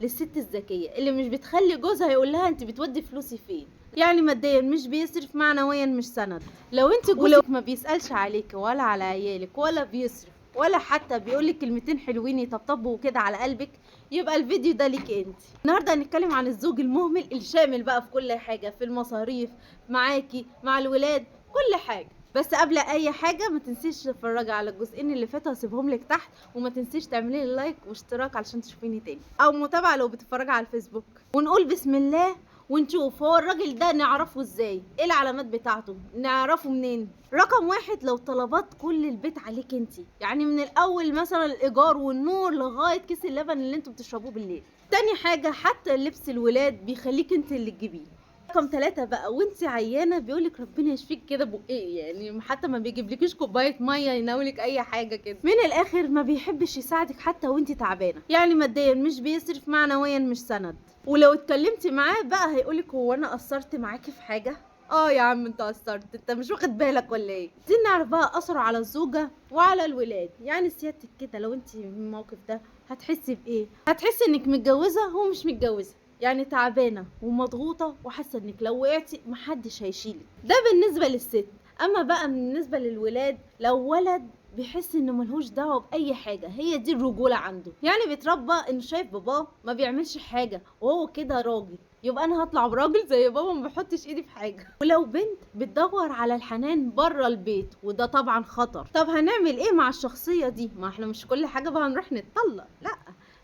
للست الذكية اللي مش بتخلي جوزها يقول لها انت بتودي فلوسي فين. يعني ماديا مش بيصرف، معنويا مش سند. لو انت جوزك ما بيسألش عليك ولا على عيالك ولا بيصرف ولا حتى بيقولك كلمتين حلوين يطبطبوا كده على قلبك، يبقى الفيديو ده ليك انت. النهارده هنتكلم عن الزوج المهمل الشامل بقى في كل حاجة، في المصاريف معاكي مع الولاد، كل حاجة. بس قبل اي حاجة ما تنسيش تتفرجي على الجزئين اللي فاتوا، هسيبهم لك تحت، وما تنسيش تعملي لي like واشتراك علشان تشوفيني تاني، او متابعه لو بتتفرجي على الفيسبوك. ونقول بسم الله ونشوف هو الراجل ده نعرفه ازاي، ايه العلامات بتاعته، نعرفه منين. رقم واحد، لو طلبات كل البيت عليك انتي، يعني من الاول مثلا الايجار والنور لغاية كيس اللبن اللي انتوا بتشربوه بالليل. تاني حاجة، حتى لبس الولاد بيخليك انت اللي تجيبيه. رقم 3 بقى، وانت عيانه بيقولك ربنا يشفيك كده بقية، يعني حتى ما بيجيبلكيش كوباية مية يناولك اي حاجة كده. من الاخر ما بيحبش يساعدك حتى وانت تعبانة، يعني ماديا مش بيصرف، معنويا مش سند. ولو اتكلمتي معاه بقى هيقولك هو انا قصرت معاكي في حاجة؟ اه يا عم انت قصرت، انت مش واخد بالك ولا ايه؟ عايزين نعرف بقى اثره على الزوجة وعلى الولاد. يعني سيادتك كده لو انت في الموقف ده هتحسي بايه؟ هتحسي انك متجوزة هو مش متجوزة، يعني تعبانة ومضغوطه وحاسه انك لو وقعتي محدش هيشيلك. ده بالنسبة للست. اما بقى بالنسبة للولاد، لو ولد بيحس انه ملهوش دعوه باي حاجة، هي دي الرجولة عنده، يعني بيتربى انه شايف باباه ما بيعملش حاجة وهو كده راجل، يبقى انا هطلع براجل زي بابا ما بحطش ايدي في حاجة. ولو بنت بتدور على الحنان بره البيت، وده طبعا خطر. طب هنعمل ايه مع الشخصية دي؟ ما احنا مش كل حاجة بقى هنروح نتطلق، لا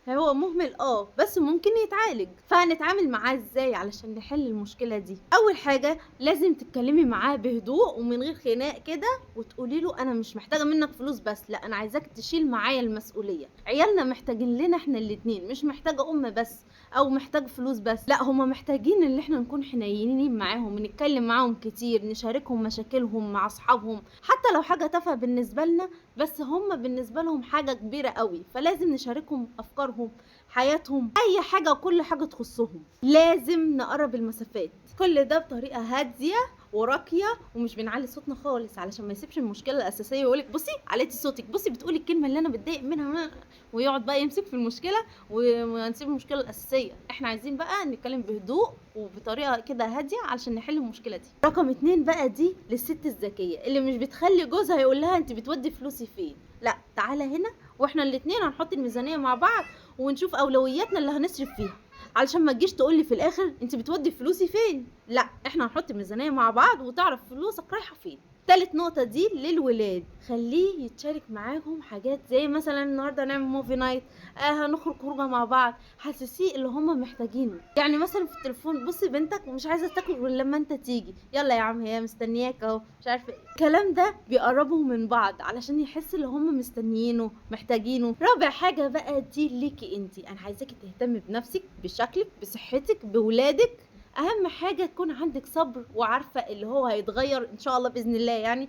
هو مهمل بس ممكن يتعالج. فهنتعامل معاه ازاي علشان نحل المشكلة دي؟ اول حاجة لازم تتكلمي معاه بهدوء ومن غير خناق كده، وتقولي له انا مش محتاجه منك فلوس بس، لا انا عايزاك تشيل معايا المسؤولية، عيالنا محتاجين لنا احنا الاتنين، مش محتاجه ام بس او محتاج فلوس بس، لا هما محتاجين ان احنا نكون حنينين معاهم، نتكلم معاهم كتير، نشاركهم مشاكلهم مع اصحابهم، حتى لو حاجة تافهة بالنسبة لنا بس هما بالنسبة لهم حاجة كبيرة قوي، فلازم نشاركهم افكارهم، حياتهم، اي حاجة وكل حاجة تخصهم. لازم نقرب المسافات، كل ده بطريقة هادية وراقيه ومش بنعلي صوتنا خالص علشان ما يسيبش المشكلة الاساسية ويقولك بصي عليتي صوتك، بصي بتقولي الكلمة اللي انا بتضايق منها، ويقعد بقى يمسك في المشكلة ونسيب المشكلة الاساسية. احنا عايزين بقى نتكلم بهدوء وبطريقة كده هادية علشان نحل المشكلة دي. رقم 2 بقى، دي للست الذكية اللي مش بتخلي جوزها يقول لها انت بتودي فلوسي فين، لا تعالى هنا واحنا الاتنين هنحط الميزانية مع بعض ونشوف اولوياتنا اللي هنصرف فيها، علشان ما تجيش تقولي في الاخر انت بتودي فلوسي فين، لا احنا هنحط الميزانية مع بعض وتعرف فلوسك رايحة فين. تالت نقطة دي للولاد، خليه يتشارك معاهم حاجات زي مثلا النهارده نعمل movie night، هنخرج خروجه مع بعض، حسسيه اللي هما محتاجينه. يعني مثلا في التليفون بصي بنتك مش عايزه تاكل غير لما انت تيجي، يلا يا عم هي مستنياك اهو، مش عارفه ايه. الكلام ده بيقربهم من بعض علشان يحس اللي هما مستنيينه محتاجينه. رابع حاجة بقى دي ليكي انتي، انا عايزاكي تهتمي بنفسك، بشكلك، بصحتك، بولادك. اهم حاجة تكون عندك صبر وعارفه اللي هو هيتغير ان شاء الله باذن الله، يعني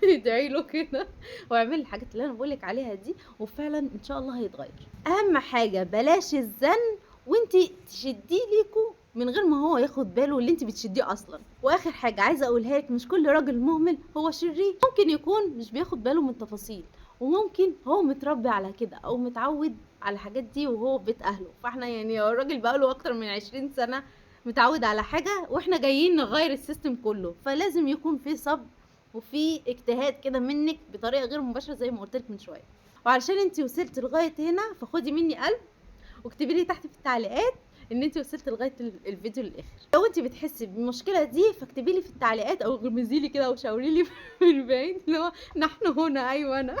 ادعي له كده واعملي الحاجات اللي انا بقولك عليها دي وفعلا ان شاء الله هيتغير. اهم حاجة بلاش الزن وانتي تشديه ليكو من غير ما هو ياخد باله اللي انت بتشديه اصلا. واخر حاجة عايزه اقولها لك، مش كل راجل مهمل هو شرير، ممكن يكون مش بياخد باله من تفاصيل، وممكن هو متربي على كده او متعود على الحاجات دي وهو في بيت اهله. فاحنا يعني الراجل بقاله اكتر من 20 سنة متعود على حاجة واحنا جايين نغير ال system كله، فلازم يكون في صبر وفي اجتهاد كده منك بطريقة غير مباشرة زي ما قلت لك من شوية. وعلشان انت وصلت لغاية هنا فخدي مني قلب واكتبي لي تحت في التعليقات ان انت وصلت لغاية الفيديو للاخر. لو انت بتحسي بالمشكلة دي فاكتبي لي في التعليقات او غمزي لي كده او شاوري لي من بعيد اللي هو نحن هنا، ايوه انا.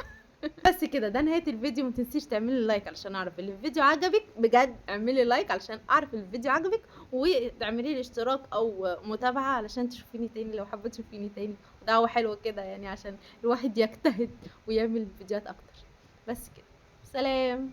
بس كده ده نهاية الفيديو. ما تنسيش تعملي like علشان اعرف ان الفيديو عجبك بجد، اعملي like علشان اعرف الفيديو عجبك، وتعملي لي اشتراك او متابعه علشان تشوفيني تاني لو حابة تشوفيني تاني. دعوه حلوة كده يعني عشان الواحد يجتهد ويعمل فيديوهات اكتر. بس كده، سلام.